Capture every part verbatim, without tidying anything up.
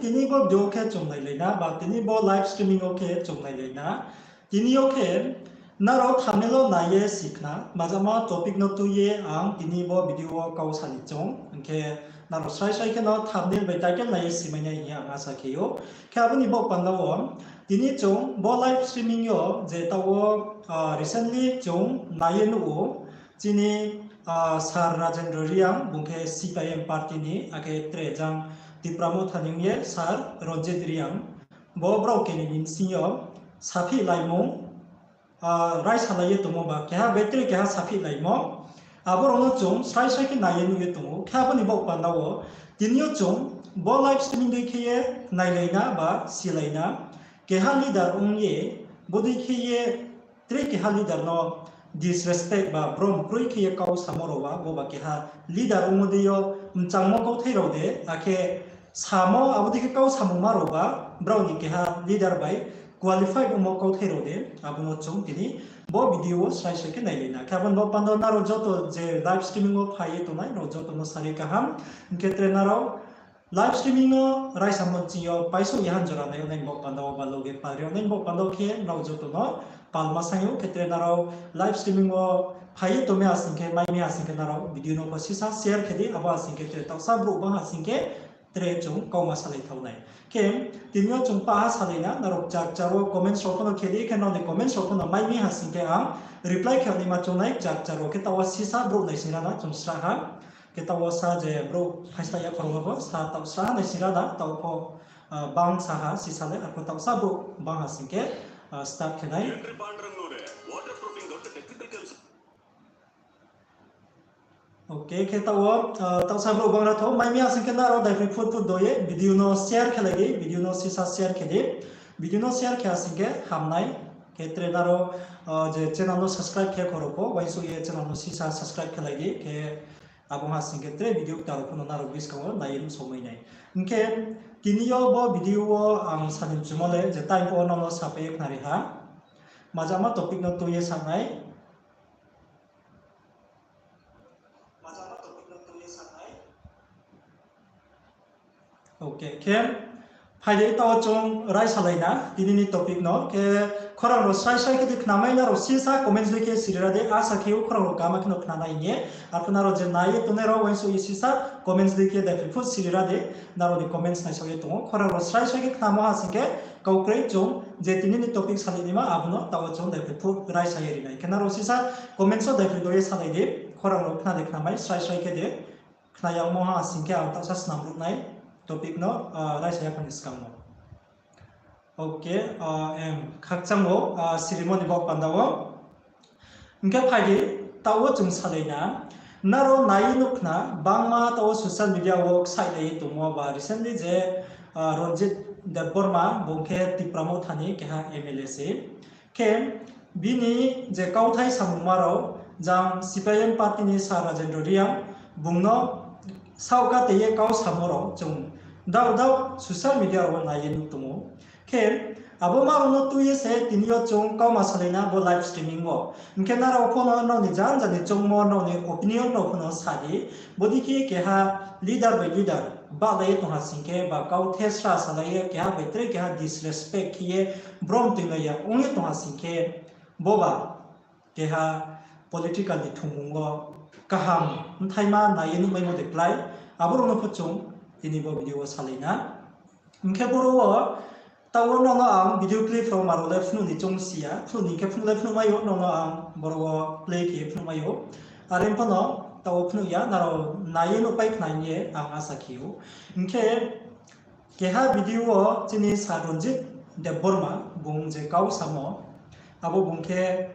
tini bo video khe chung nailai na, ba tini bo live streaming wo khe chung nailai na. Tini yo khe nrao thumbnail wo nai ye si khna, majama topic no tui ye ang tini bo video wo kau sa ni choung, hing khe nrao srai srai khe no thumbnail bai title nai ye si mai nai hing ye ang asa khe ou. Khe abo ni baoh panda wo tini chung bo live streaming yo je taoh wo, ah, recently chung nai ye nuh ou, chini, ah, Sir Rajendra Reang, bung khe C P I M party ni, akhe tre jang Tipra Motha ni ong ye Sir Ranjit Reang. Bo brao keni ni bsing yo saphih laimung, ah, raisalai ye tongmo ba keha bai tre keha saphih laimo. Abo rao no chung srai srai khe nai ye nuh ye tong ou. Khe abo ni baoh panda wo tini yo chung bo live streaming dei khe ye nailai na ba silai na. Keha leader ong ye, bodei khe ye tre keha leader no disrespect ba brom kroi khe ye kau samo rao ba, bo ba keha leader ongmo dei yo mchangmo kauthai rao de, akhe samo abo dei khe kau samungma rao ba, brao ni keha leader bai qualified ongmo kauthai rao de, abo no chung tini bo video wo srai srai khe nailai na. Khe abo ni baoh panda wo nrao joto je live streaming wo phai ye tongnai, nrao joto no sari kaham, hing khe tre nrao live streaming no raisamo ching yo paisouh ya han jora nai yag nai ni baoh panda wo ba loge pal ri yag nai ni baoh panda wo khe nrao joto no palma saing ou. Khe tre nrao live streaming wo phai ye tongmi ha sing khe, mai mi ha sing khe nrao video no pho sisa share khe di, abo ha sing khe tre taohsa brouh bang ha sing khe tre chung kauma salai thao nai. Khe tini yo chung paha salai na, nrao kchar kchar wo comments rao pho no khe di, khe nrao ni comments rao pho no mai mi ha sing khe ang reply khe naima choung nai. Kchar kchar wo khe taoh wo sisa brouh naising ra na chung srah ha. Khe taoh wo sa je brouh phaisla ya khorang wo pho sa taoh srah ha naising ra na, taoh pho, ah, bang sa ha sisa le, arpho taohsa brouh bang ha sing khe, ah, start khe nai. Okay, khe taoh wo, ah, taohsa brouh bang ra thou, mai mi ha sing khe nrao daiphroi phut phut do ye video no share khe lai di, video no sisa share khe di. Video no share khe ha sing khe ham nai. Khe tre nrao, ah, je channel no subscribe khe khorang pho, uaingsouh ye channel no sisa subscribe khe lai di. Khe abo ha sing khe tre video kta rao pho no nrao buskang wo nai ye nuhsao mai nai. Hing khe tini yo bo video wo ang sa ni mchumo le je time pho nrao no sapai ye khnari ha. Majama topic no tui ye sa nai. Okay, khe phai di taoh chung raisalai na tini ni topic no. Khe khorang rao srai srai khe di khnamai, nrao sisa comments dei khe siri ra di, asa khe ou khorang rao kaham khe no khna nai hing ye. Arpho nrao je nai ye tongnai rao uaingsouh ye sisa comments dei khe daiphroi phut siri ra di, nrao ni comments naisao ye tong ou. Khorang rao srai srai khe khnamo ha sing khe kau kroi chung je tini ni topic salai naima abo no taoh wo chung daiphroi phut raisa ye ri nai. Khe nrao sisa comments wo daiphroi do ye salai di, khorang rao khna di khnamai srai srai khe di. Khna yagmo ha sing khe ang taohsa snam ruh nai topic no, ah, raisa ya phani skang no. Okay, ah, em, khakchang wo, ah, sirimo ni baoh panda wo. Hing khe phai di, taoh wo chung salai na. Nrao nai ye nuh khna, bangma taoh wo social media wo ksaih lai ye tongmo ba recently je, ah, Ranjit Debbarma, bung khe Tipra Motha ni keha M L A se. Khe bini je kauthai samungma rao, jang C P I M party ni Sir Rajendra Reang, bung no saohka tei ye kau samo rao chung daoh daoh social media rao wo nai ye nuh tong ou. Khe abo ma rao no tui ye se tini yo chung kauma salai na bo live streaming wo. Hing khe nrao pho no nrao ni janja ni choungmo, nrao ni opinion rao pho no sa di. Bodei khe keha leader bai leader bahlai ye tong ha sing khe, ba kau thesra salai ye keha bai tre keha disrespect khe ye brom toinglai ya ong ye tong ha sing khe, bo ba keha political ni thungmung wo kaham bthaima nai ye nuhmaimo de klái, abo rao no pho chung tini bo video wo salai na. Hing khe boro wo taoh wo nrao no ang video clip rao ma rao le phnuh ni choung si ya, phnuh ni khe phnuh le phnuh mai ou, nrao no ang boro wo play khe phnuh mai ou. Are pho no taoh wo phnuh ya, nrao nai ye nuhpai khna hing ye ang asa khe ou. Hing khe keha video wo chini Sir Ranjit Debbarma bung je kau samo, abo bung khe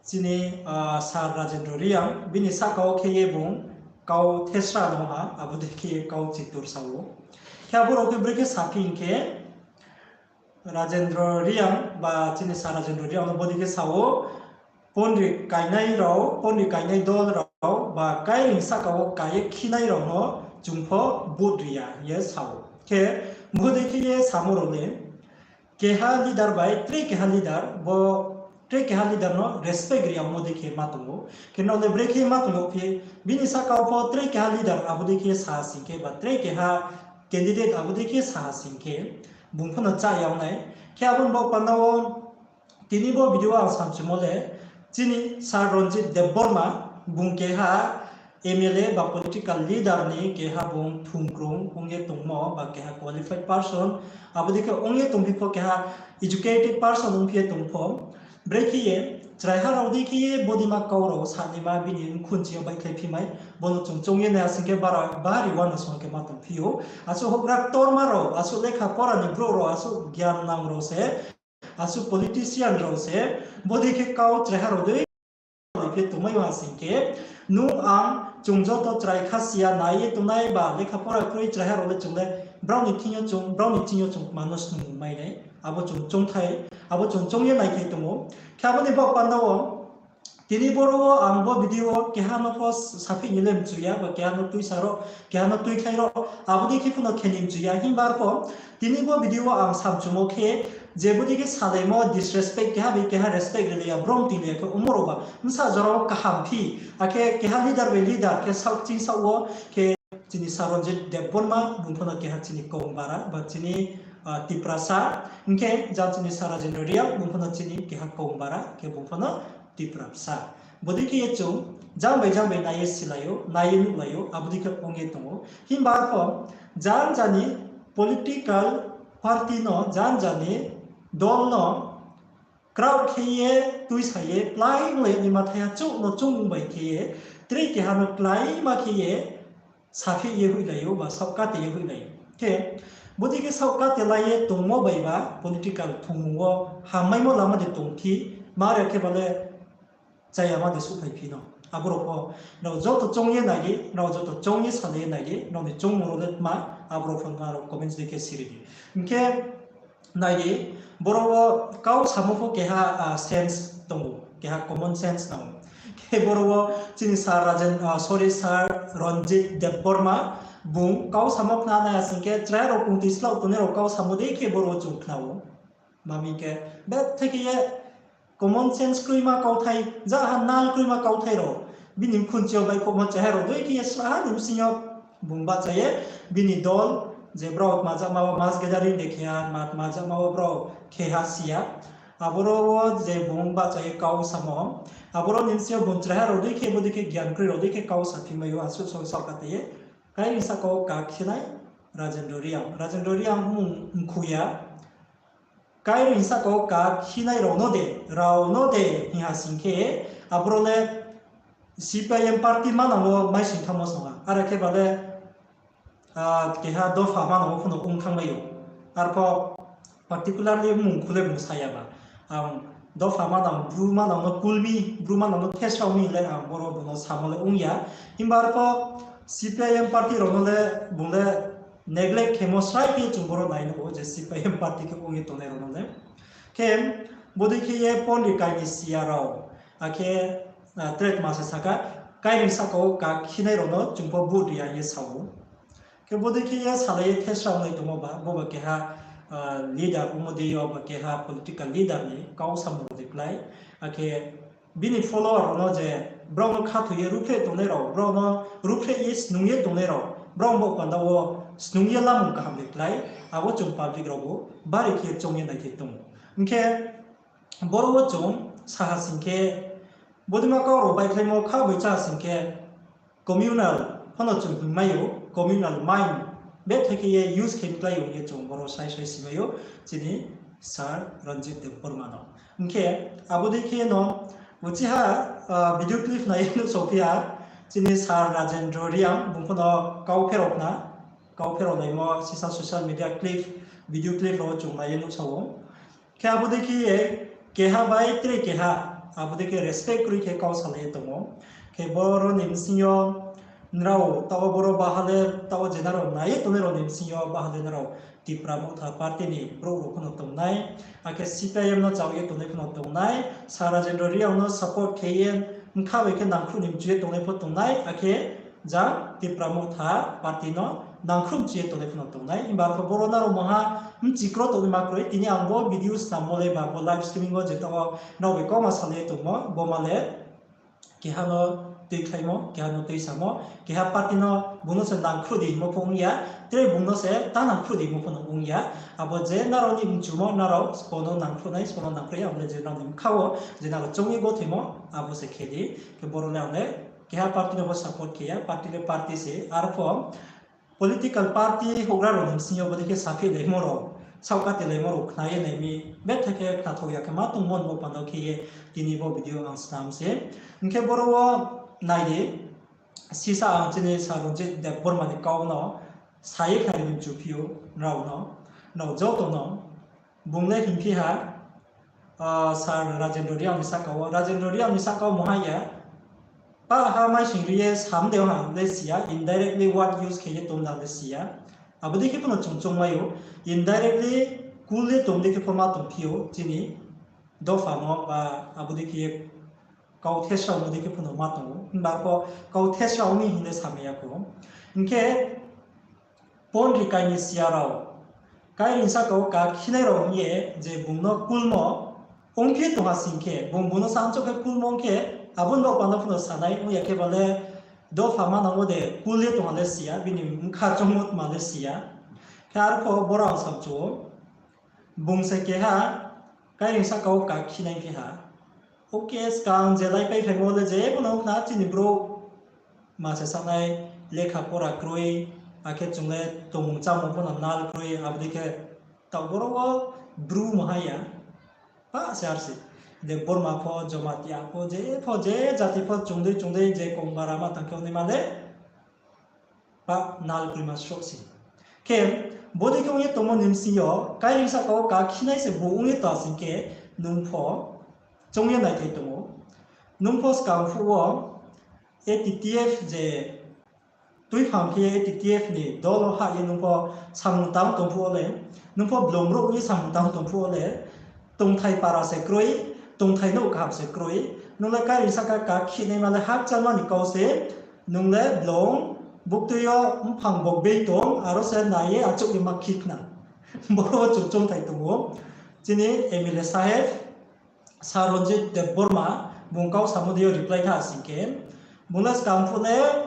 chini, ah, Sir Rajendra Reang bini sahka wo khe ye bung kau thesra no ha, abo dei khe ye kau chitur sa ou. Khe abo rao khe brekhe saphi hing khe, Rajendra Reang ba chini Sir Rajendra Reang no bodei khe sa ou, pondri kainai rao, pondri kainai dol rao ba kairing sahka wo kai ye khinai rao no chung pho vote ri ya hing ye sa ou. Khe bodei khe ye samo rao le, keha leader bai tre keha leader, bo tre keha leader no respect ri ya ongmo dei khe ma tong ou. Khe nrao le brekhe ma tong ou phi, bini sahka wo pho tre keha leader abo dei khe sa sing khe ba tre keha candidate abo dei khe sa ha sing khe, bung pho no chá yag nai. Khe abo ni baoh panda wo tini bo video ang samchumo le, chini Sir Ranjit Debbarma, bung keha M L A ba political leader ni keha bung thungkrung ong ye tongmo, ba keha qualified person, abo dei khe ong ye tongphi pho keha educated person ongphi ye tong pho, brekhe ye chraiha rao dei khe ye bodima kau rao sanaima bini mkhunchi yo baihkhlai phi mai, bo no chung choung ye nai ha sing khe bara, bari uana song khe ma tongphi ou. Asuh houhgra ktorma rao, asuh lekha pora ni brouh rao, asuh gyan nang rao se, asuh politician rao se, bodei khe kau chraiha rao dei khe tongmai ha sing khe, nung ang chung joto chrai kha si ya nai ye tongnai ba lekha pora kroi chraiha rao le chung le brao ni thing yo chung, brao ni thing yo chung tma no snung mai nai, abo chung choungthai, abo chung choung ye nai khe tong ou. Khe abo ni baoh panda wo, tini boro wo ang bo video wo keha no pho saphi ni le mchu ya, ba keha no tuisa rao, keha no tuikhlai rao, abo dei khe pho no khe ni mchu ya. Himba arpho tini bo video wo ang samchumo khe, je bodei khe salaimo disrespect, keha bai keha respect rilai ya, brom tinglai ya khe omo rao ba bsa jora wo kaham phi, akhe keha leader bai leader khe saoh ching saoh wo khe chini Sir Ranjit Debbarma bung pho no keha chini Kaubru bara ba chini, ah, Tiprasa, hing khe jang chini Sir Rajendra Reang bung pho no chini keha Kaubru bara khe bung pho no Tiprasa. Bodei khe ye chung jang bai jang bai nai ye silai ou, nai ye nuhlai ou, abo dei khe ong ye tong ou. Himba arpho jang jani political party no, jang jani dol no kraoh khe ye tuisa ye plái onglai ni ma thaiha chouh no chung bai khe ye, tre keha no kláima khe ye, saphi ye hoihlai ou ba saohkate ye hoihlai ou. Khe bodei khe saohkate lai ye tongmo bai ba political thungmung wo hammaimo lama de tongphi, ma re khe ba le chayama de souhphai phi no. Abo rao pho nrao joto choung ye nai di, nrao joto choung ye salai ye nai di, nrao ni choungmung rao le tma, abo rao pho nrao comments dei khe siri di. Hing khe nai di, boro wo kau samo pho keha, ah, sense tong ou, keha common sense nang ou. Khe boro wo chini Sir Rajen, ah, sorry, Sir Ranjit Debbarma, bung kau samo khna nai ha sing khe, chrai rao kungtui slaoh tongnai rao kau samo dei khe boro wo chung khna ou. Mami khe, bethe khe ye common sense kroima kauthai, jaha nal kroima kauthai rao, bini mkhunchi yo baihkhouhmo chrai rao dei khe ye sraha ni bsing yo bung bahcha ye, bini dol, je brao tma jama wo mass gathering de khe ha, ma tma jama wo brao khe ha si ya. Aboro wo je bung bahcha ye kau samo, aboro ni bsing yo bung chraiha rao dei khe bodei khe gyan kroi rao dei khe kau saphi mai ou, asuh so saohkate ye. Kairing sahka wo kakhinai Rajendra Reang. Rajendra Reang mmung mkhu ya. Kairing sahka wo kakhinai rao no de, rao no de hing ha sing khe, aboro le C P I M party manang wo maising thangmo song ha. Are khe ba le, ah, keha dopha manang wo pho no ong thanngmai ou. Arpho particularly mmung khe le bung sa ya ba. Ang dopha manang, bru manang no kulmi, bru manang no thesrao mi le ang boro bung no samo le ong ya. Himba arpho C P I M party rao no le bung le neglect khemo srai khe chung boro nai nuh ou je C P I M party khe ong ye tongnai rao no le. Khe bodei khe ye pondit kaini siya rao, akhe, ah, tre tma se saka, kairing sahka wo kakhinai rao no chung pho vote ri ya hing ye sa ou. Khe bodei khe ye salai ye thesrao nai tongmo ba, bo ba keha, ah, leader ongmo dei yo ba keha political leader ni kau samo de klái. Akhe bini follower rao no je brao no khathoi ye ruhphreh tongnai rao, brao no ruhphreh ye snung ye tongnai rao, brao bo panda wo snung ye lamung kaham de klái, abo chung public rao bo bari khe choung ye nai khe tong ou. Hing khe boro wo chung sa ha sing khe, bodima kau rao baihkhlaimo kha bai chá sing khe, communal pho no chung hingmai ou, communal mind, bethe khe ye use khe klái ou hing ye chung boro sai sai simai ou, chini Sir Ranjit Debbarma no. Hing khe abo dei khe no, uchih ha, ah, video clip nai ye nuhsao phi ha, chini Sir Rajendra Reang bung pho no kau pherao khna, kau pherao laimo sisa social media clip, video clip rao chung nai ye nuhsao ou. Khe abo dei khe ye keha bai tre keha, abo dei khe respect kroi khe kau salai ye tong ou. Khe boro ni bsing yo nrao taoh wo boro baha le, taoh wo je nrao nai ye tongnai rao ni bsing yo baha le nrao Tipra Motha party ni brouh rao pho no tongnai, akhe C P I M no chao ye tongnai pho no tongnai, Sir Rajendra Reang no support khe ye bkha bai khe nangkhruh ni mchu ye tongnai pho tongnai, akhe jang Tipra Motha party no nangkhruh mchu ye tongnai pho no tongnai. Himba arpho boro nrao mungha bchi kro tongnaima kroi, tini ang bo video snammo le ba bo live streaming wo je taoh wo nrao bai kauma salai ye tongmo, bo ma le Keha no tuikhlaimo, keha no tuisamo, keha party no bung no se nangkhruh di hingmo pho ong ya, tre bung no se ta nangkhruh di hingmo pho no ong ya. Abo je nrao ni mchumo, nrao sbo no nangkhruh nai, sbo no nangkhruh ya, abo le je nrao ni bkha wo je nrao choung ye gothoimo, abo se khe di. Khe boro le ang le keha party no bo support khe ya, party le party se, arpho political party houhgra rao ni bsing yo bodei khe saphi laimo rao, saohkati laimo rao khna ye nai mi, betha khe khnathaoh ya khe ma tongmo ni bo panda khe ye tini bo video ang snam se. Hing khe boro wo nai di, sisa ang chini Sir Ranjit Debbarma ni kau no sa ye khnari ni mchuphi ou, nrao no, nrao joto no, bung le hingphi ha, Sir Rajendra Reang ni sahka wo, Rajendra Reang ni sahka wo mungha ya, pah ha maising ri ye sam de ha le si ya, indirectly word use khe ye tong da le si ya. Abo dei khe pho no chung choungmai ou, indirectly kul ye tong dei khe pho ma tongphi ou, chini dopha no ba abo dei khe ye kau thesrao no dei khe pho no ma tong ou, himba arpho kau thesrao ni hing le samai ya kho. Hing khe pon ri kai ni si ya rao, kairing sahka wo kakhinai rao hing ye je bung no kulmo ongphi tong ha sing khe, bung bung no samchouh khe kulmo ong khe, abo ni baoh panda pho no sanai ong ya khe ba le dopha manang wo de kul ye tong ha le si ya, bini bkha choungmo tma le si ya. Khe arpho boro ang samchouh ou, bung se keha kairing sahka wo kakhinai phi ha. Okay, skang je lai pai phaimo le je pho no khna chini brouh ma se sanai lekha pora kroi, akhe chung le tongmung chámung pho no nal kroi, abo dei khe taoh boro wo Bru mungha ya, pah se ar se. Debbarma pho, Jamatia pho, je pho je jati pho chung dei chung dei je kong bara ma tang khe ongnaima le pah nal kroima sroh se. Khe bodei khe ong ye tongmo ni bsing yo kairing sahka wo kakhinai se bung ong ye tong sing khe, nung pho choung ye naithai tong ou. Nung pho skang phuh wo A T T F je tuiphang khe ye A T T F ni dol wo hah ye nung pho samung tang tong phuh wo le, nung pho blong brouh ye samung tang tong phuh wo le, tongthai para se kroi, tongthai nouh kaham se kroi, nung le kairing sahka kakhihnaima le hakchalma ni kau se, nung le blong buktui yo mphang bok bei tong, aro se nai ye achouh ye ma khi khna. Boro wo chung choungthai tong ou. Chini M L A saheb, Sir Ranjit Debbarma, bung kau samo dei yo reply kha sing khe, bung le skang phuh le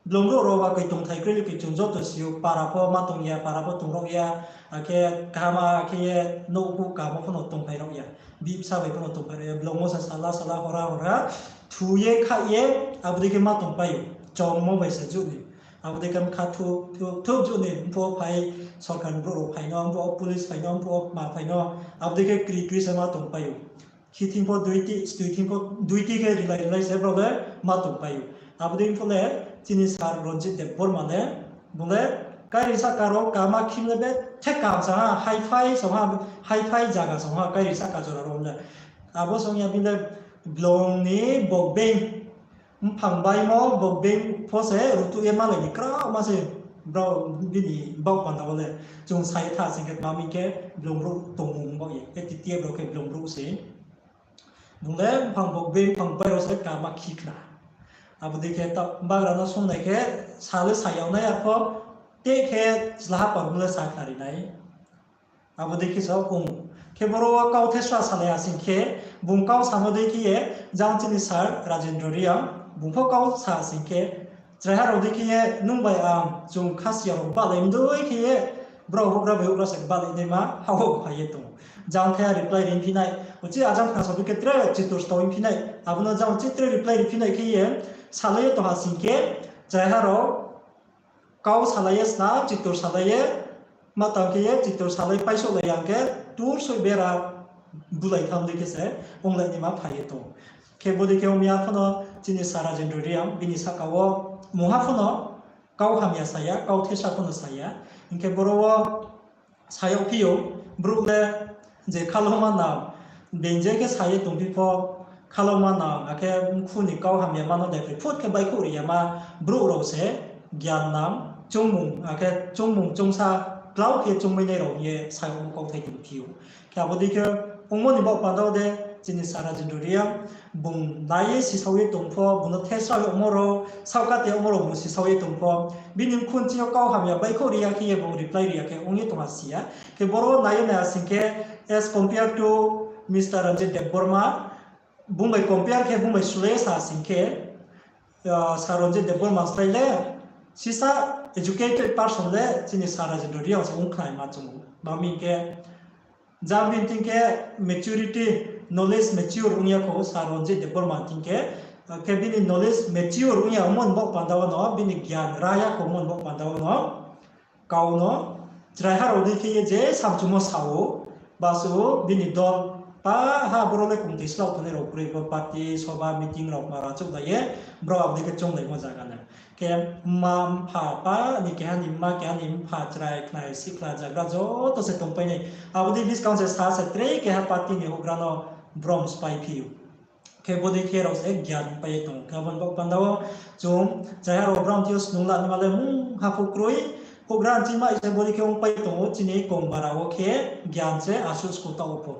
blong brouh rao ba koi tongthai kroi le koi chung joto si ou, para pho ma tong ya, para pho tong rao ya, akhe kaham khe ye nouhbuh kaham pho no tongphai rao ya, bihbsa bai pho no tongphai rao ya, blong wo se sala sala hora hora thu ye kha ye, abo dei khe ma tongpai ou, chongmo bai se juh ni. Abo dei khe bkha thuh, thuh, thuh juh ni, mphuh wo phai sorkar ni brouh rao phai no, mphuh wo police phai no, mphuh wo ma phai no, abo dei khe kri kri se ma tongpai ou. Khi thing pho duiti, stui thing pho duiti khe rilai rilai se brao le ma tongpai ou. Abo dei phuh le chini Sir Ranjit Debbarma le, bung le kairing sahka rao kama khim le bethe kaham sa ha, hi-fi song ha, hi-fi zaga song ha kairing sahka jora rao le. Abo song ya bini le blong ni bok being, mphang baimo bok being pho se rutuh ye malai ni kraohma se brao bini baoh panda wo le. Chung sa ye tha sing khe tma hing khe blong brouh tongmung baoh ye, A T T F rao khe blong brouh se. Bung le mphang bok being mphang bai rao se kama khi khna. Abo dei khe ta bagra no sung nai khe sa le sa yag nai arpho, te khe chlaha pal bung le sa khnari nai. Abo dei khe sa ong. Khe boro wo kau thesra salai ha sing khe, bung kau samo dei khe ye, jang chini Sir Rajendra Reang, bung pho kau sa sing khe, chraiha rao dei khe ye, nung bai ang, chung Khasiya rao bahlai mdei khe ye, brao houhgra bai houhgra se bahlai naima, ha wo phai ye tong. Jang thaiha reply ri phi nai, uchih ajang khna sa bi khe tre chitur stao phi nai, abo no jang uchih tre reply ri phi nai khe ye, salai ye tong ha sing khe, chraiha rao, kau salai ye sna, chitur salai ye, ma tang khe ye, chitur salai paisouhlai ya khe, tur soi bera bulai tham dei khe se, onglai naima phai ye tong. Khe bodei khe ong mi ya pho no, chini Sir Rajendra Reang, bini sahka wo, mungha pho no, kau hamya sa ya, kau thesa pho no sa ya. Hing khe boro wo, sa yag phi ou, brouh le je khaloma nang, being je khe sa ye tongphi pho, khaloma nang, akhe mkhu ni kau hamyama no daiphri phut khe baihkhouh ri yama, brouh rao se, gyan nang, choungmung, akhe choungmung choungsa, klau khe choungmainai rao hing ye sa yagmo kauthai tongphi ou. Khe abo dei khe, ongmo ni baoh panda wo de, chini Sir Rajendra Reang, bung nai ye sisao ye tong pho, bung no thesrao yagmo rao, saohkati yagmo rao bung sisao ye tong pho, bini mkhu nching yo kau hamya baihkhouh ri ya khe ye bung reply ri ya khe ong ye tong ha si ya. Khe boro nai ye nai ha sing khe, as compare to Mister Ranjit Debbarma, bung bai compare khe bung bai sulai sa sing khe, Sir Ranjit Debbarma slái le sisa educated person le chini Sir Rajendra Reang se ong khnaima chung ou. Ba mi khe jang bini thing khe maturity, knowledge mature ong ya kho Sir Ranjit Debbarma thing khe. Khe bini knowledge mature ong ya omo ni baoh panda wo no, bini gyan ra ya kho omo ni baoh panda wo no, kau no chraiha rao dei khe ye je samchumo sa ou, ba se ou bini dol pa ha boro le kongtoi slao tongnai rao kroi, bo party, soba, meeting rao ma ra chouh da ye, brao abo dei khe chounglaimo zaga nai. Khe mma, mpha, pa ni keha ni mma, keha ni mpha, chrai, khnai, sikhla, jagra joto se tongpai nai. Abo dei buskang se sa se tre keha party ni houhgra no brom spai phi ou. Khe bodei khe rao se gyan pai ye tong ou. Khe abo ni baoh panda wo chung chraiha rao brao thing yo snung lanaima le mungha pho kroi. Houhgra nchingma se bodei khe ongpai tong ou, chini Kongbara wo khe gyan se asuh sku taoh ou pho.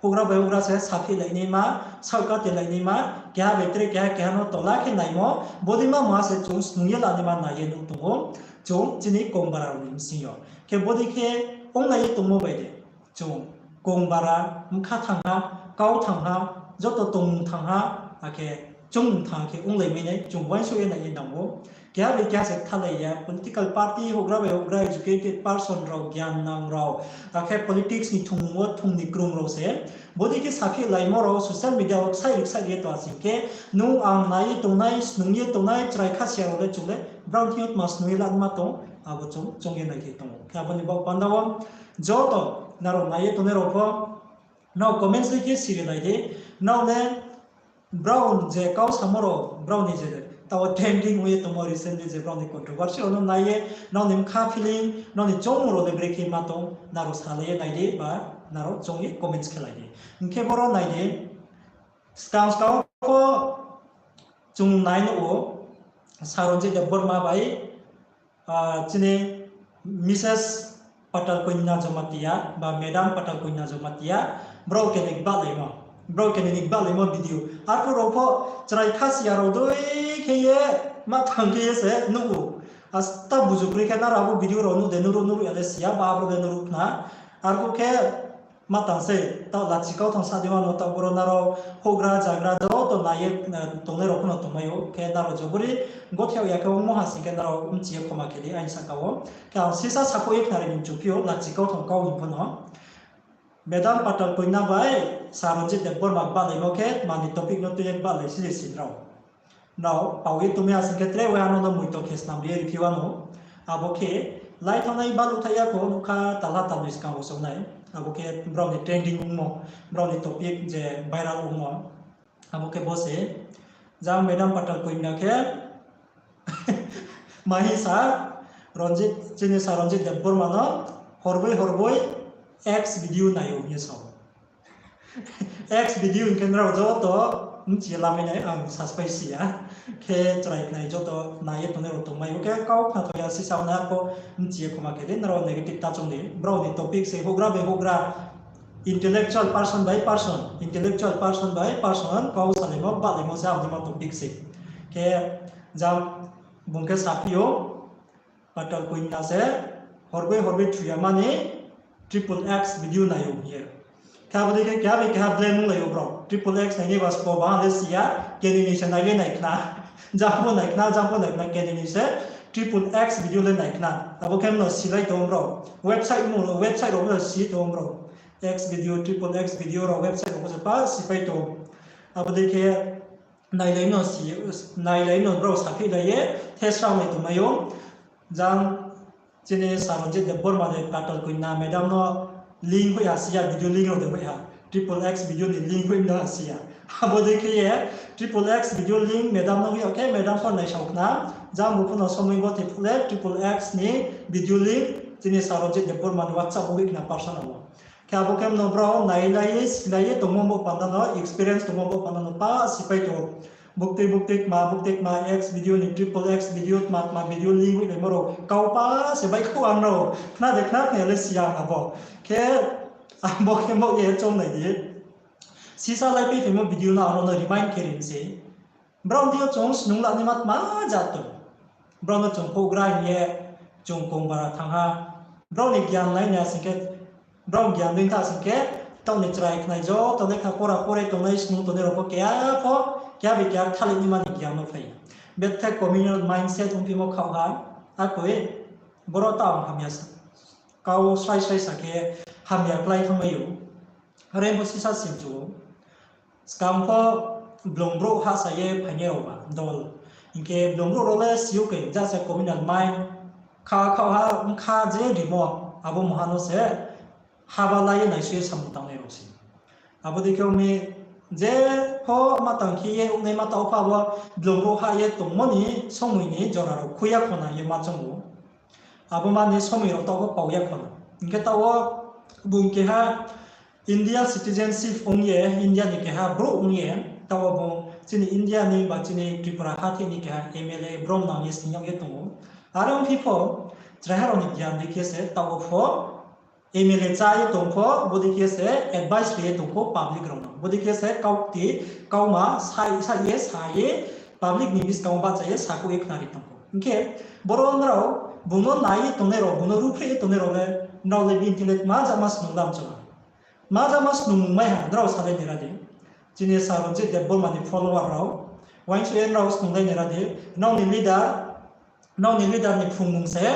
Houhgra bai houhgra se saphihlai naima, saohkatilai naima, keha bai tre keha, keha no tola khe naimo, bodei ma mungha se chung snung ye lanaima nai ye nuh tong ou, chung chini Kongbara rao ni bsing yo. Khe bodei khe onglai ye tongmo bai de, chung Kongbara bkha thangha, kau thangha, joto tongmung thangha, akhe choungmung thangha khe onglai mai nai, chung uaingsouh ye nai ye nang ou. Keha bai keha se kthalai ya, political party, houhgra bai houhgra, educated person rao, gyan nang rao, akhe politics ni thungmung wo thung ni krung rao se bodei khe saphihlaimo rao social media wo ksaih ri ksaih ye tong asing khe, nung ang nai ye tongnai, snung ye tongnai chrai Khasiya rao le chung le brao thing yo tma snung ye lanaima tong, abo chung choung ye nai khe tong ou. Khe abo ni baoh panda wo joto nrao nai ye tongnai rao pho, nrao comments dei khe siri nai di, nrao le brao je kau samo rao, brao ni je taoh trending ong ye tongmo recently je brao ni controversy rao no nai ye, nrao ni bkha feeling, nrao ni choungmung rao le brekhe ma tong, nrao salai ye nai di, ba nrao choung ye comments khe lai di. Hing khe boro nai di, skang skang pho chung nai nuh ou, Sir Ranjit Debbarma bai, chini Mrs Patal Kanya Jamatia, ba Madam Patal Kanya Jamatia, brao keni ni gbahlaimo, brao keni ni gbahlaimo video. Arphuh rao pho chrai Khasiya rao dei khe ye, ma thang khe ye se nuh ou. Asta buju kroi khe nrao abo video rao nuh de nuhruh, nuhruh ya le si ya, ba abo de nuhruh khna. Arphuh khe ma tang se, taoh lachi kauthang sa di wano taoh boro nrao houhgra jagra joto nai ye tongnai rao pho no tongmai ou, khe nrao jobori gothao ya khe ongmo ha sing khe nrao bchi ye khoma khe di aini sahka wo. Khe ang sisa sakhouh ye khnari ni mchu phi ou, lachi kauthang kau hing pho no. Madam Patal Kanya bai Sir Ranjit Debbarma gbahlaimo khe tma ni topic no tui ye gbahlai si de si nrao. Nrao pao ye tongmai ya sing khe tre waiha no no moito khe snam ye riphi wano. Abo khe lai thanngnai baluh thaih ya kho, nougkha talha talnoi skang wo song nai. Abo khe brao ni trending ongmo, brao ni topic je viral ongmo. Abo khe bo se, jang Madam Patal Kanya khe mahi sa, chini Sir Ranjit Debbarma no horboi horboi X video nai ou hing ye sa ou. X video hing khe nrao joto bchi ye lamai nai, ang saspai si ya. Khe chrai khnai joto nai ye tongnai rao tongmai ou, khe kau khna tho ya sisa nai arpho bchi ye khoma khe di, nrao negative ta choung di. Brao ni topic se houhgra bai houhgra, intellectual person by person, intellectual person by person kau salaimo bahlaimo se abo ni ma topic se. Khe jang bung khe saphi ou, Patal Kanya se horboi horboi thu ya mani triple X video nai ou hing ye. Khe abo dei khe keha bai keha blame onglai ou brao. Triple X nai ni ba sbo ba le si ya, keni ni se nai le nai khna. Jang pho nai khna, jang pho nai khna, keni ni se triple X video le nai khna. Abo khe mno silai tong brao. Website mo, website rao no si tong brao. X video, triple X video rao website rao se pa sipai tong. Abo dei khe nailai no si, nailai no brao saphihlai ye, thesrao nai tongmai ou. Jang chini Sir Ranjit Debbarma de Patal Kanya madam no link hoih ha si ya, video link rao de hoih ha. Triple X video ni link hoih no ha si ya. Abo dei khe ye, triple X video link madam no hoih ya khe, madam pho naisao khna. Jang bo pho no somoi bo thei phuh le, triple X ni video link, chini Sir Ranjit Debbarma ni WhatsApp wo hoih khna personal wo. Khe abo khe mno brao nailai ye, silai ye tongmo bo panda no, experience tongmo bo panda no pa sipai tong. Buktui buktui tma, buktui tma, X video ni, triple X video, tma tma video link hoihlaimo rao kau pa se baihkhouh ang rao. Khna de khna khna le si ya ang abo. Khe abo khe bo ye choung nai di. Sisa lai phi phaimo video no ang rao no remind khe ri se. Brao ni thing yo chung snung lanaima tma jat tong. Brao no chung houhgra hing ye, chung Kongbara thanng ha. Brao ni gyan nai ni asing khe, brao gyan dei tha asing khe, taoh ni chrai khnai joto le kha pora pore tongnai snung tongnai rao pho keha pho, keha bai keha thalai ni mani giyan no phai. Bethe communal mindset ongphimo khaoh ha, akoi boro taoh hamya sa. Kau srai srai sa khe hamya klái thanngmai ou. Are bo sisa simchu ou. Skang pho blung brouh hahsa ye phainai rao ba dol. Hing khe blung brouh rao le si ou khe, just a communal mind. Kha khaoh ha, bkha je rimo, abo mungha no se haba la ye naisoi ye samung tangnai rao se. Abo dei khe ong mi, je pho ma tang khe ye ongnaima taoh pha bo blung brouh hah ye tongmo ni somoi ni jora rao khui ya khona ye ma choung ou. Abo ma ni somoi rao taoh wo pau ya khona. Hing khe taoh wo bung keha India citizenship ong ye, India ni keha brouh ong ye, taoh wo bung chini India ni ba chini Tripura hathi ni keha M L A brom nang ye sning yag ye tong ou. Are ongphi pho, chraiha rao ni giyan dei khe se taoh wo pho, M L A chá ye tong pho, bo dei khe se advice ri ye tong pho public rao no. Bo dei khe se kaukti, kauma, sa, sa ye, sa ye, public ni buskang wo bahcha ye, sakhouh ye khnari tong pho. Hing khe, boro nrao, bung no nai ye tongnai rao, bung no ruhphreh ye tongnai rao le, nrao le bini thing le ma jama snung lam chong ha. Ma jama snung mai ha, nrao salai ni ra di. Chini Sir Ranjit Debbarma ni follower rao, uaingsouh ye nrao snunglai ni ra di, nrao ni leader, nrao ni leader ni phrungmung se,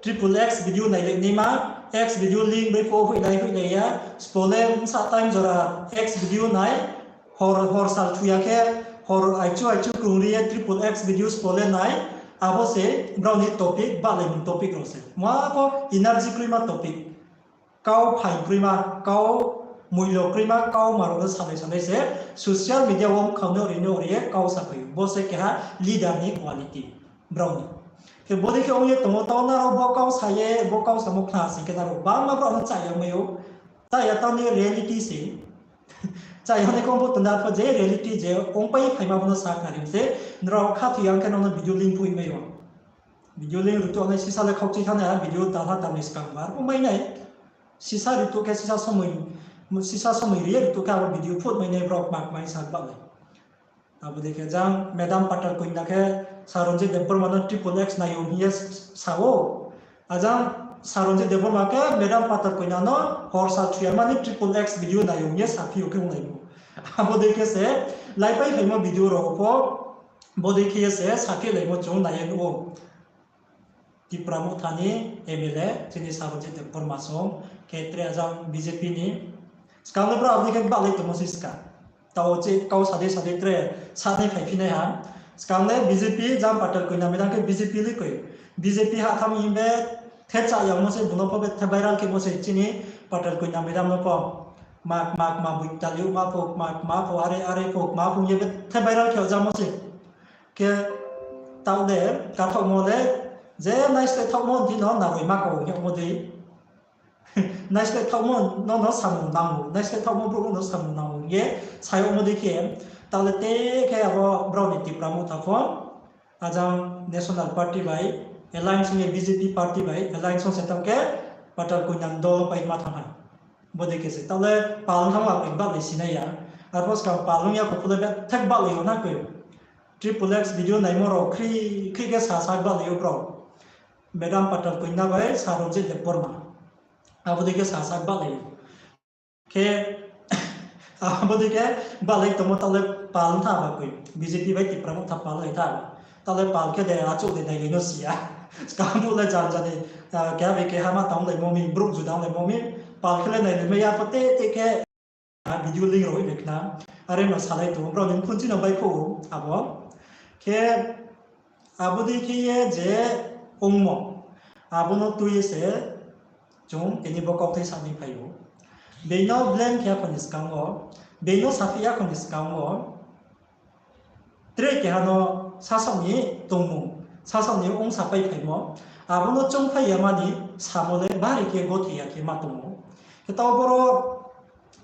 triple X video nailai naima, X video link bai pho hoihlai hoihlai ya, spo le bsa time jora X video nai, hor, hor sal thu ya khe, hor aichu aichu krungri ye triple X video spo le nai, abo se brao ni topic, bahlaimung topic rao se. Ma pho energy kroima topic. Kau phaing kroima, kau moilo kroima, kau ma rao no salai salai se, social media wo mkhang no ri no ri ye kau saphai ou. Bo se keha leader ni quality, brao ni. Khe bo dei khe ong ye tong ou, taoh nrao bo kau sa ye, bo kau samo khna sing khe nrao bangma brao no chaya mai ou. Chaya taoh ni reality se. Chaya ni kong bo tong da pho je reality je ongpai phaima bo no sa khnari se, nrao khathoi ya khe nrao no video link phui mai ou. Video link rutuh nai sisa le khaukchi thanng nai ha, video talha talni skang bar bo mai nai. Sisa rutuh khe sisa somoi, sisa somoi ri ye rutuh khe abo video phut mai nai brao kma kma sa bahlai. Abo dei khe jang Madam Patal Kanya khe Sir Ranjit Debbarma no triple X nai ou hing ye sa ou. Ajang Sir Ranjit Debbarma khe Madam Patal Kanya no hor sal thu ya mani triple X video nai ou hing ye saphi ou khe onglai ou. Abo dei khe se laipai phaimo video rao pho bo dei khe ye se saphi laimo chung nai ye nuh ou. Tipra Motha ni M L A, chini Sir Ranjit Debbarma song, khe tre ajang B J P ni. Skang le brao abo dei khe bahlai tongmo se ska. Taoh che kau sa dei sa dei tre sa dei phaiphi nai ha. Skang le B J P, jang Patal Kanya madam khe B J P le koi. B J P ha tham hing be the cha yagmo se, bung no pho be the viral khemo se chini Patal Kanya madam no pho. Kma kma kma boitali ou ma pho, kma kma pho, are are pho, kma pho hing ye be the viral khe jamo se. Khe taoh le, kathaohmo le, je naisleh thaohmo di no naroi ma kau hing yagmo dei. Naisleh thaohmo no no samung nang ou, naisleh thaohmo brouh no no samung nang ou hing ye sa yagmo dei khe, taoh le te khe abo brao ni Tipra Motha pho, ajang National Party bai alliance ong ye B J P party bai alliance ong se taoh khe Patal Kanya ni dol pai ma thanng ha. Bo dei khe se taoh le pal thanng ma koi bahlai sinai ya. Arpho skang pal ong ya kho pho le bethak bahlai yo na koi. Triple X video naimo rao khri khri khe sa sa bahlai ou brao. Madam Patal Kanya bai Sir Ranjit Debbarma. Abo dei khe sa sa bahlai ou. Khe, abo dei khe bahlai tongmo taoh le pal tha ba koi. B J P bai Tipra Motha pal lai tha ba. Taoh le pal khe de achouh de nailai no si ya. Skang brouh le jan jani, keha bai keha ma tanglaimo mi, brouh juda onglaimo mi, pal khe le nailai mai ya pho te te khe video link rao hoih bai khna. Are no salai tong ou, brao ni mkhunchi no baihkhouh ou abo. Khe abo dei khe ye je ongmo, abo no tui ye se chung tini bo kauthai sa ni phai ou. Being no blame khe ya kho ni skang wo, being no saphi ya kho ni skang wo, tre keha no sasaoh ni tongmung, sasaoh ni ongsapai phaimo, abo no choungphai ya mani samo le bari khe gothe ya khe ma tong ou. Khe taoh boro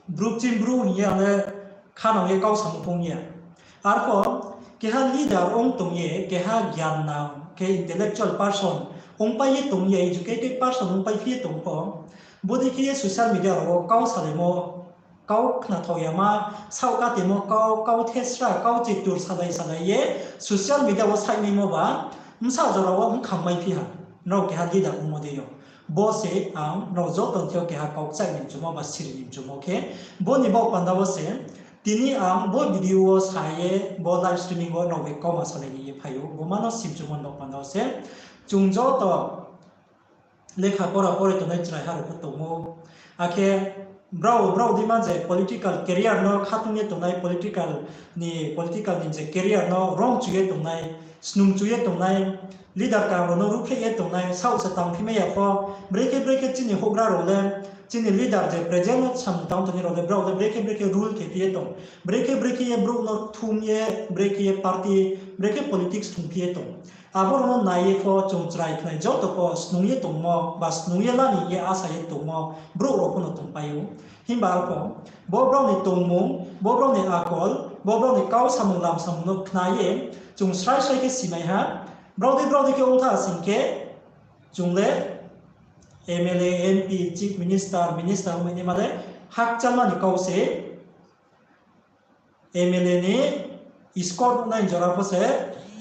brouh ching brouh hing ye ang le khanang ye kau samo phung ya. Arpho keha leader ong tong ye, keha gyan nang khe intellectual person ongpai ye tong ye, educated person ongpai phi ye tong pho, bodei khe ye social media rao wo kau salaimo, kau khnathaoh yama, saoh katemo kau, kau thesra, kau chetur salai salai ye social media wo saihmaimo ba, bsa jora wo bkhang maiphi ha, nrao keha leader ongmo dei yo. Bo se ang nrao joto ni thing yo keha kau kchaih ni mchumo ba siri ni mchumo khe, bo ni baoh panda wo se tini ang bo video wo sa ye, bo live streaming wo nrao bai kauma salai ni ye phai ou, bo ma no si mchumo ni baoh panda wo se chung joto lekha pora pore tongnai chraiha rao pho tong ou. Akhe brao, brao dima je political career no khatung ye tongnai, political ni, political ni je career no rong chu ye tongnai, snung chu ye tongnai, leader kaham rao no ruhphreh ye tongnai, saoh se tangphi mai ya pho, brekhe brekhe chini houhgra rao le, chini leader je present no samung tang tongnai rao le, brao le brekhe brekhe rule khe phi ye tong, brekhe brekhe ye brouh no thum ye, brekhe ye party, brekhe politics thum phi ye tong. Abo rao no nai ye pho chung chrai khnai joto pho snung ye tongmo ba snung ye la ni ye asa ye tongmo brouh rao pho no tongpai ou. Himba arpho bo brao ni tongmung, bo brao ni akol, bo brao ni kau samung lam samung no khna ye chung srai srai khe simai ha. Brao dei brao dei khe ongtha sing khe chung le M L A, M P, Chief Minister, Minister ongmai naima le hakchalma ni kau se. M L A ni escort nai jora pho se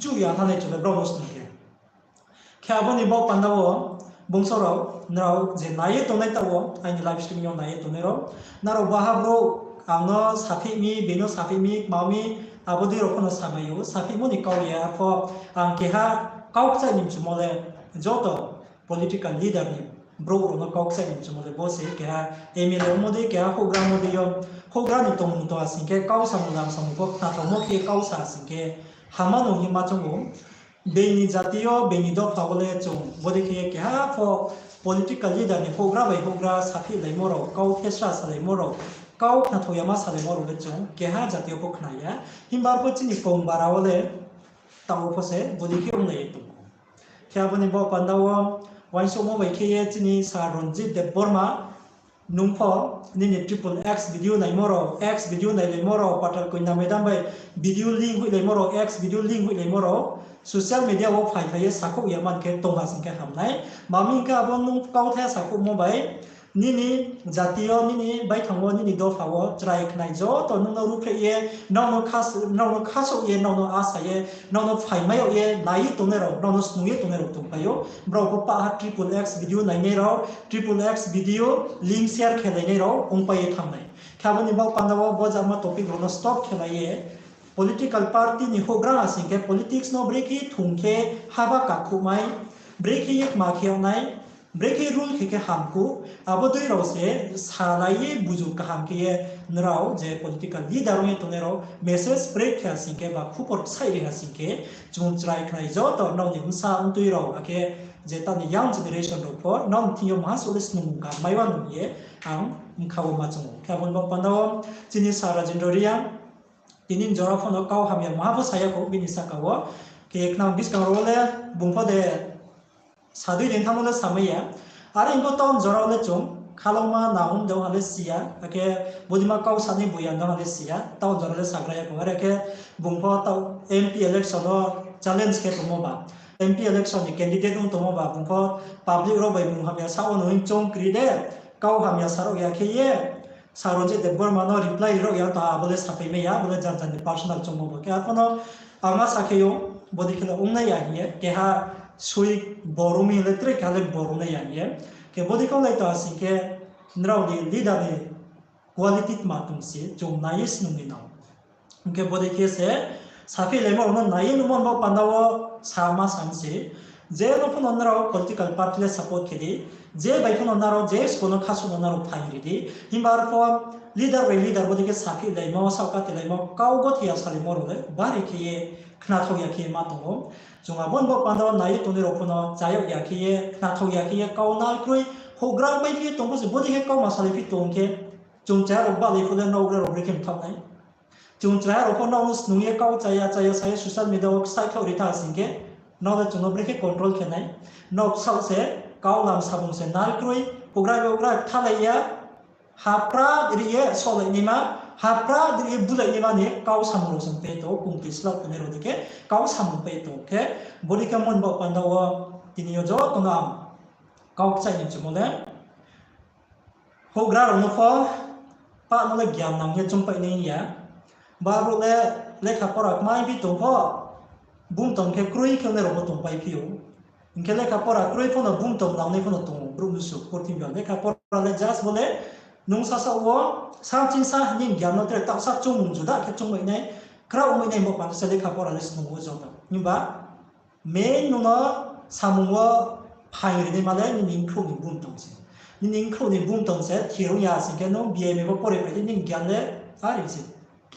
chuh ya thanai chung le brao no snung khe. Khe abo ni baoh panda wo bungso rao, nrao je nai ye tongnai taoh wo, aini live stream yo nai ye tongnai rao, nrao baha brouh ang no saphih mi, bini no saphih mi, kma mi, abo dei rao pho no samai ou, saphihmo ni kau ya pho, ang keha kau kchaih ni mchumo le, joto political leader ni brouh rao no kau kchaih ni mchumo le bo se keha M L A ongmo dei, keha houhgra ongmo dei yo, houhgra ni tongmung tong ha sing khe, kau samung lam samung pho khnathaomo khe kau sa sing khe, hama no hing ye ma choung ou. Being ni jati yo, being ni dopha wo le chung bodei khe keha pho political leader ni houhgra bai houhgra saphih laimo rao, kau thesra salaimo rao, kau khnathaoyama salaimo rao le chung keha jati yo pho khna ya. Himba arpho chini kong bara wo le taoh wo pho se bodei khe onglai ye tong ou. Khe abo ni baoh panda wo uaingsouhmo bai khe ye chini Sir Ranjit Debbarma, nung pho nini triple X video naimo rao, X video nailaimo rao, Patal Kanya madam bai video link hoihlaimo rao, X video link hoihlaimo rao, social media wo phai phai ye sakhouh ya man khe tong ha sing khe ham nai. Mami hing khe abo nung kauthai sakhouhmo bai nini jati yo, nini baithang wo, nini dopha wo chrai khnai joto nung no ruhphreh ye, nrao no khas-, nrao no khasouh ye, nrao no asa ye, nrao no phaimai yag ye, nai ye tongnai rao, nrao no snung ye tongnai rao tongpai ou. Brao pho pah ha triple X video nainai rao, triple X video link share khelainai rao ongpai ye thanng nai. Khe abo ni baoh panda wo bo jama topic rao no stop khelai ye, political party ni houhgra ha sing khe politics no brekhe thung khe haba kakhouhmai, brekhe ye kma khe yag nai, brekhe rule khe khe hamkuh, abo dei rao se salai ye buzu kaham khe ye nrao je political leader ong ye tongnai rao message spread khe ha sing khe ba khupor ksaih ri ha sing khe, chung chrai khnai joto nrao ni bsa mtui rao akhe je tani young generation rao pho nrao ni thing yo maha suh le snungmung kaham mai wa nung ye ang bkha wo ma choung ou. Khe abo ni baoh panda wo chini Sir Rajendra Reang, tini jora pho no kau hamya maha pho sa ya khou bini sahka wo. Khe khnang buskang rao le bung pho de sadui dei thanngmo le samai ya. Are hing pho town jora wo le chung khalangma nahum de ong ha le si ya, akhe bodima kau sa ni buyan de ong ha le si ya, town jora le sagra ya khou. Are khe bung pho tau M P election wo challenge khe tongmo ba, M P election ni candidate ong tongmo ba, bung pho public rao bai mung hamya sa wo no hing choung kri de, kau hamya sa rao ya khe ye, Sir Ranjit Debbarma no reply ri rao ya ta, abo le sapai mai ya, abo le jar jar ni personal choungmo bo. Khe arpho no ang ma sa khe ou, bodei khe le ongnai ya hing ye, keha sui boro mi le tre keha le boro nai ya hing ye. Khe bodei khe onglai tong ha sing khe, nrao ni leader ni quality tma tong se, chung nai ye snung ni nang. Hing khe bodei khe se, saphih laimo rao no nai ye nuhmo ni baoh panda wo sa ma sa mi se, je no pho no nrao political party le support khe di, je bai pho no nrao, je sbo no khasuh no nrao phaing ri di, himba arpho leader bai leader bodei khe saphih laimo, saohkati laimo, kau gothe ya salaimo rao le bari khe ye khnathao ya khe ye ma tong ou. Chung abo ni baoh panda wo nai ye tongnai rao pho no chayag ya khe ye, khnathao ya khe ye, kau nal kroi, houhgra bai khe ye tong pho se, bodei khe kau ma salai phi tong khe, chung chaya rao bahlai phuh le nrao gra rao brekhe mthaoh nai. Chung chrai rao pho nrao no snung ye kau chaya chaya sa ye social media wo ksaih khaoh ri tha sing khe, nrao le chung no brekhe control khe nai. Nrao ksaoh se, kau lam samung se nal kroi, houhgra houhgra kthalai ya, hapra ri ye sohlai naima, hapra ri ye bulai naima ni kau samung rao se pai tong, kungti slap tongnai rao dei khe kau samung pai tong khe, bodei khe mon baoh panda wo tini yo joto no ang kau kchaih ni chumo le, houhgra rao no pho pah no le gyan nang ye choungpai nai ya. Ba brouh le lekha pora kmai phi tong pho, bung tong khe kroi khe ongnai rao pho tongpai phi ou. Hing khe lekha pora kroi pho no bumtom nangnai pho no tong ou, brouh mnusu purthimbi yo. Lekha pora le just bo le nung sasa wo, sa ching sa nini gyan no tre taohsa choungmung juda khe choungmai nai, kraohmai nai mo panda se lekha pora le snung ou joto. Himba main nung no samung wo phaing ri naima le nini bkhrouh ni bumtom se. Nini bkhrouh ni bumtom se thirung ya sing khe nung B M A pho pore phai di, nini gyan le are se.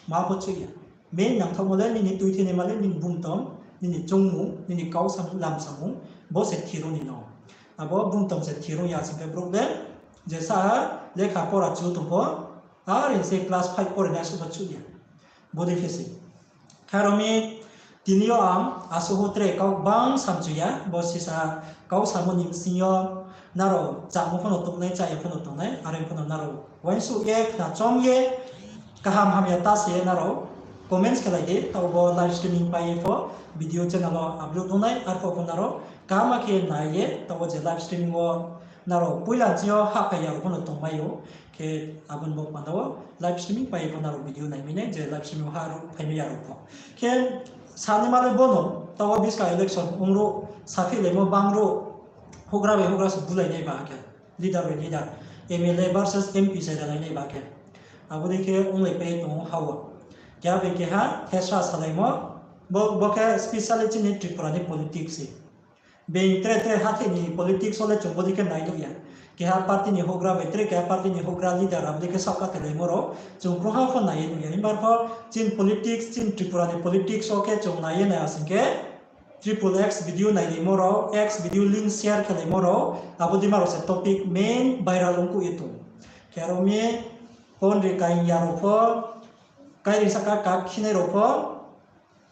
Ma pho chuih ya. Main nangthaohmo le nini tuithei naima le nini bumtom, nini choungmung, nini kau samung, lam samung, bo se thirung ni no. Abo bumtom se thirung ya sing khe brouh le, jesa lekha pora chu tong pho, are se class five pore nai asuh pho chuih ya. Bodei khe se. Khe aro mi tini yo ang asuh ho tre kau bang samchu ya, bo sisa kau samo ni bsing yo nrao chámo pho no tongnai, chá ya pho no tongnai, are pho no nrao uaingsouh ye, khna chom ye, kaham hamya ta se ye nrao comments khe lai di, taoh bo live streaming pai ye pho video channel wo upload ong nai, arphuh pho nrao kaham khe nai ye, taoh bo je live streaming wo nrao poila ching yo hahphai ya rao pho no tongmai ou, khe abo ni bo panda wo live streaming pai ye pho nrao video naimai nai, je live streaming wo hahphaimai ya rao pho. Khe sanaima le bo no, taoh wo buskang election ong ruh, saphihlaimo bang ruh, houhgra bai houhgra se bulai nai ba khe, leader bai leader, M L A versus M P se ralai nai ba khe. Abo dei khe onglai pai tong ou ha wo. Keha bai keha thesra salaimo, bo, bo khe specially chini Tripura ni politics se. Being tre tre hathái ni politics wo le chung bodei khe nai nuh ya. Keha party ni houhgra bai tre keha party ni houhgra leader abo dei khe saohkatelaimo rao chung krungha pho nai ye nuh ya. Himba pho chini politics, chini Tripura ni politics wo khe chung nai ye nai asing khe triple X video nailaimo rao, X video link share khelaimo rao, abo deima rao se topic main viral ongkuh ye tong. Khe aro mi pon ri kaing ya rao pho, kairing sahka kak khinai rao pho,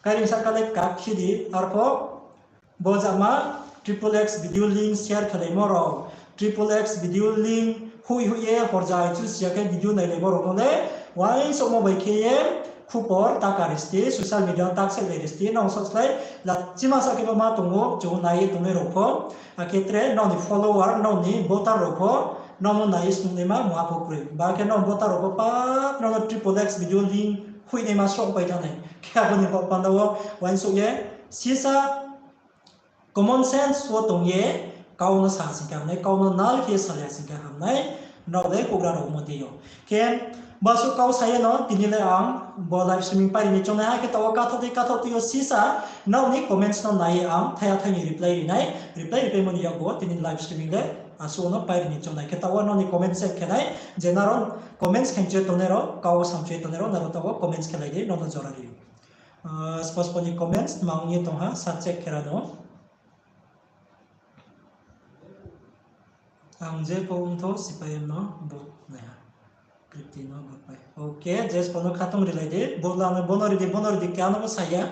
kairing sahka le kak khi di, arpho bo jama triple X video link share khelaimo rao, triple X video link hoih hoih ye horjai chu siya khe video nailaimo rao no le uaingsouhmo bai khe ye khupor taka ri sti, social media takseh lai ri sti, nrao saohslái la chima sa khe bo ma tong ou, chung nai ye tongnai rao pho, akhe tre nrao ni follower, nrao ni voter rao pho, nrao no nai ye snungnaima mungha pho kroi. Ba khe nrao voter rao pho pap nrao no triple X video link hoihnaima sroh pai thanng nai. Khe abo ni bo panda wo uaingsouh ye, sisa common sense wo tong ye, kau no sa sing khe hamnai, kau no nal khe sa ya sing khe hamnai, nrao le houhgra rao mo dei yo. Khe basuh kau sa ye no, tini le ang bo live streaming pai ri ni choungnai, akhe taoh wo kathoh tei kathoh tei yo sisa, nrao ni comments no nai ye ang thaiha thai ni reply ri nai, reply ripaimo ni yakgu wo tini live streaming le asuh no pai ri ni choungnai. Khe taoh wo nrao ni comments check khe nai, je nrao comments khe mchu ye tongnai rao, kau samchu ye tongnai rao, nrao taoh wo comments khe lai di, nrao no jora ri ou. Spo spo ni comments tma ong ye tong ha, sa check khe ra no. Ang je pho ongtho, C P I M no vote nai ha. Kripti no vote pai. Okay, je spo no khatong rilai di. Vote la no bono ri di, bono ri di, khe ano bo sa ya.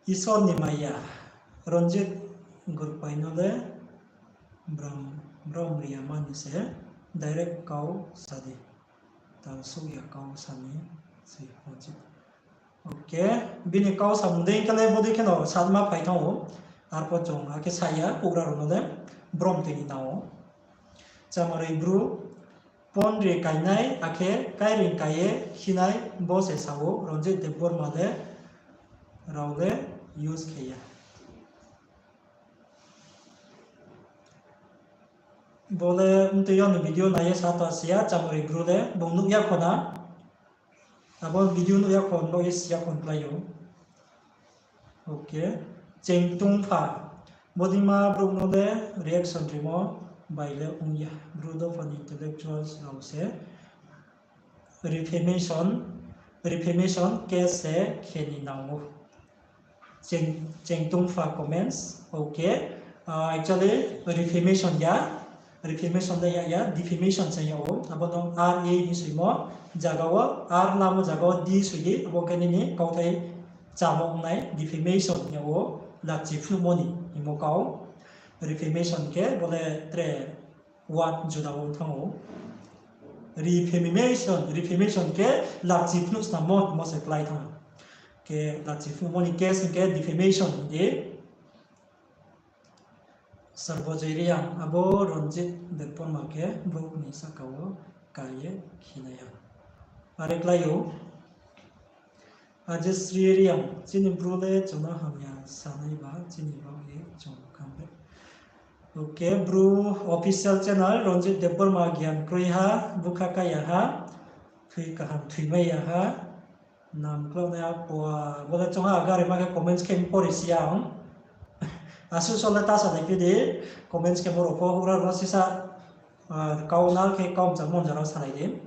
Isor ni maya. Ranjit Gurpai no le brom, brom ri ya mani se direct kau sa di. Tal souh ya kau sa ni se Ranjit. Okay, bini kau samung dei khe le bodei kheno satma phai thanng ou. Arpho chung akhe sa ya, houhgra rao no le brom tini nang ou. Chamaroi Bru, pon ri kainai, akhe kairing kai ye khinai, bo se sa ou, Ranjit Debbarma le, rao le use khe ya. Bo le mtui yo ni video nai ye sa ta si ya, Chamaroi Bru le, bung nuh ya kho na. Abo video nuh ya kho, nuh ye si ya kho klái ou. Okay. Chengtungpha. Bodei ma brouh no le reaction rimo bai le ong ya. Bru dopha ni intellectuals rao se reformation, reformation case se khe ni nang ou. Cheng, Chengtungpha comments, okay. Actually, reformation ya, reformation le ya ya, defamation se ya ou. Abo no R A hing soimo zaga wo, R lamo zaga wo D soi di, abo khe nini kauthai chámo ongnai, defamation ya ou, lakchi phnuhmo ni hingmo kau. Reformation khe bo le tre word juda wo thanng ou. Reformation, reformation khe lakchi phnuh snammo hingmo se klái thanng ou. Khe lakchi phnuhmo ni case hing khe defamation hing di. Sarbojoy Reang, abo Ranjit Debbarma khe brouh ni sahka wo kar ye khinai ha. Are klái ou. Ajay Sri Reang, chini Bru le chung no hamya sanai ba, chini baoh ye chung khambe. Ok, Bru official channel, Ranjit Debbarma Gyan kroi ha, bukha kaya ha, thoi kaham thoimai ya ha, nam klo nai apua, bo le chung ha gari ma khe comments khe pori si ya ang. Asuh so le ta salai phi di, comments khe boro pho houhgra no sisa, kau nal khe kau mchang mon jora salai di.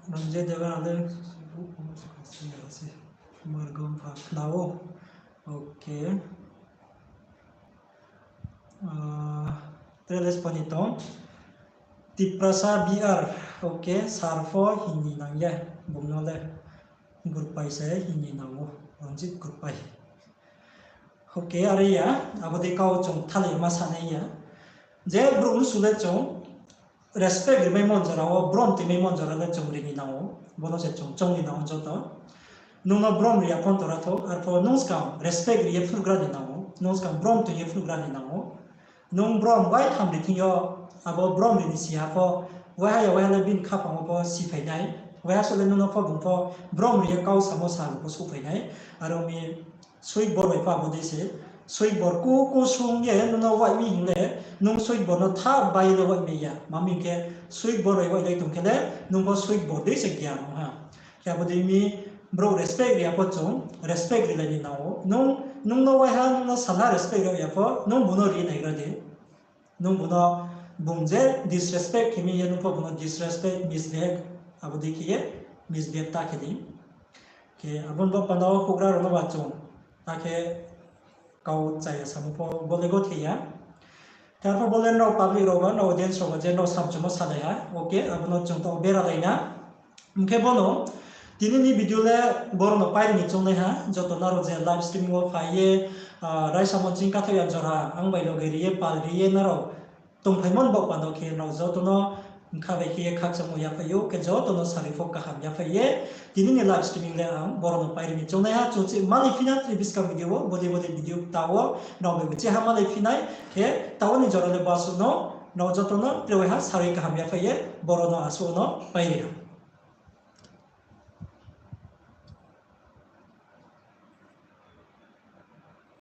Ranjit Debbarma le, Margom pha khnao. Ok. Tre le spani tong. Tiprasa B R, ok, sir pho hing ni nang ye, bung no le. Gurpai se hing ni nang ou, Ranjit Gurpai. Ok, are ya, abo dei kau chung thalai ma sanai ya. Je brouh msu le chung respect rimai mon jora wo, brom toimai mon jora le chung ri ni nang ou, bo no se chung choung ni nang ou joto. Nung no brom ri ya phone tora thou, arpho nung skang respect ri ye phnuhgra ni nang ou, nung skang brom toing ye phnuhgra ni nang ou. Nung brom wai tham ri thing yo, abo brom ri ni si ha pho, waiha ya waiha le bini khaphang wo pho siphai nai, waiha suh le nung no pho bung pho brom ri ye kau samo sa bung pho souhphai nai. Aro mi Soikbor bai pho abo dei se, Soikbor ku ku sung ye nung no waih mi hing le, nung Soikbor no tha bai le waih mi ya, ma mi khe Soikbor bai waih lai tong khe le, nung pho Soikbor dei se gyan ong ha. Khe abo dei mi brouh respect ri ya pho chung respect rilai ni nang ou. Nung, nung no waiha, nung no sana respect ri ya pho, nung bung no ri naigra di. Nung bung no bung je disrespect khe mi ye, nung pho bung no disrespect, misbehave, abo dei khe ye misbehave ta khe di. Khe abo ni bo panda wo houhgra rao no ba chung, ta khe kau chaya samo pho bo le gothe ya. Khe arpho bo le nrao public rao ba, nrao audience rao ba je nrao samchumo salai ha, ok, abo no chung taoh beralai na. Hing khe bo no, tini ni video le boro no pairi ni choungnai ha, joto nrao je live streaming wo phai ye, raisa monching kathaoh ya jora, ang bai loge ri ye, pal ri ye, nrao tongphaimo ni baoh panda khe nrao joto no bkha bai khe ye khakchangmo yaphai ou, khe joto no sari pho kaham yaphai ye, tini ni live streaming le ang boro no pairi ni choungnai ha, chung chih malai phi na tre buskang video wo, bodei bodei video kta wo, nrao bai bo chih ha malai phi nai, khe taoh ni jora le basuh no, nrao joto no tre waiha sari kaham yaphai ye, boro no asuh no pairi ha.